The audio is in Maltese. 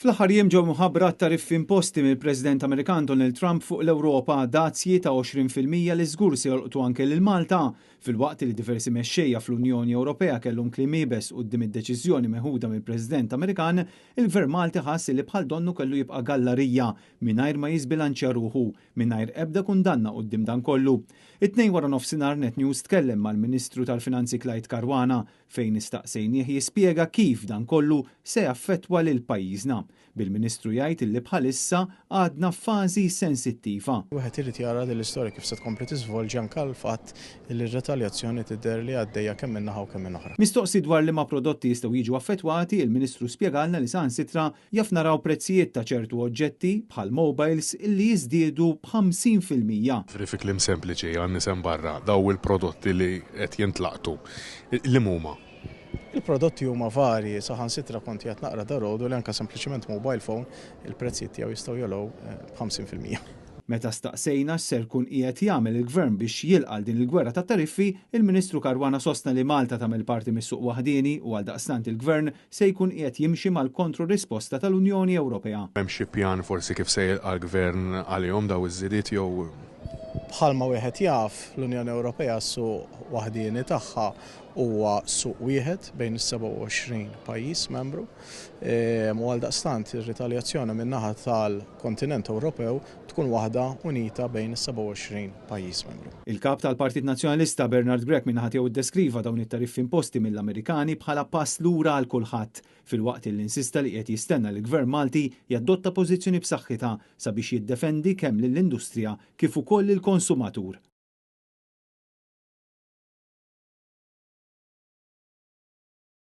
Fl-aħħar jiem ġew mħabbra tariffi imposti mill-President Amerikan Donald Trump fuq l-Ewropa, dazji ta' 20% li żgur se jolqtu anke lil Malta, filwaqt li diversi mexxejja fl-Unjoni Ewropea kellhom kliem iebes quddiem id-deċiżjoni meħuda mill-President Amerikan, il-Gvern Malti ħass li bħal donnu kellu jibqa' gallarija mingħajr ma jiżbilanċja ruħu, mingħajr ebda kundanna quddiem dan kollu. It-Tnejn wara nofsinhar Net News tkellem mal-Ministru tal-Finanzi Clyde Caruana fejn istaqsejnieh jispjega kif dan kollu se jaffettwa lil pajjiżna. Bil-Ministru jgħid li bħalissa għadna f'fażi sensittiva. Wieħed irid jara din l-istorja kif se tkompli tiżvolġi, anke l-fatt li r-retaljazzjoni tidher li għaddejja kemm minn naħa u kemm minn oħra. Mistoqsi dwar liema prodotti jistgħu jiġu affettwati, il-Ministru spjegalna li saħansitra jaf naraw prezzijiet ta' ċertu oġġetti bħal mobiles illi jiżdiedu b'50%. Fi kliem sempliċi għan-nies hemm barra, daw il-prodotti li qed jintlaqtu, li huma? Il-prodotti huma varji, saħansitra kont qed naqra dalgħodu li anke sempliċement mobile phone il-prezzijiet tiegħu jistgħu jogħlew b'50%. Meta staqsejna x'ser ikun qiegħed jagħmel il-Gvern biex jilqa' din il-gwerra ta' tariffi, il-Ministru Caruana sostna li Malta tagħmel parti mis-suq waħdieni u għaldaqstant il-Gvern se jkun qiegħed jimxi mal-kontro-risposta tal-Unjoni Ewropea. Hemm xi pjan forsi kif se jilqa' l-Gvern għalihom daw iż-żidiet jew? Bħalma wieħed jaf, l-Unjoni Ewropea suq waħdieni tagħha huwa suq wieħed bejn is-27 pajjiż membru. U għaldaqstant ir-ritaljazzjoni min-naħa tal-kontinent Ewropew tkun waħda unita bejn is-27 pajjiż membru. Il-kap tal-Partit Nazzjonalista Bernard Grech min-naħa tiegħu ddeskriva dawn it-tariffi imposti mill-Amerikani bħala pass lura għal kulħadd, filwaqt li insista li qed jistenna li l-Gvern Malti jadotta pożizzjoni b'saħħitha sabiex jiddefendi kemm lill-industrija kif ukoll il-konsumatur.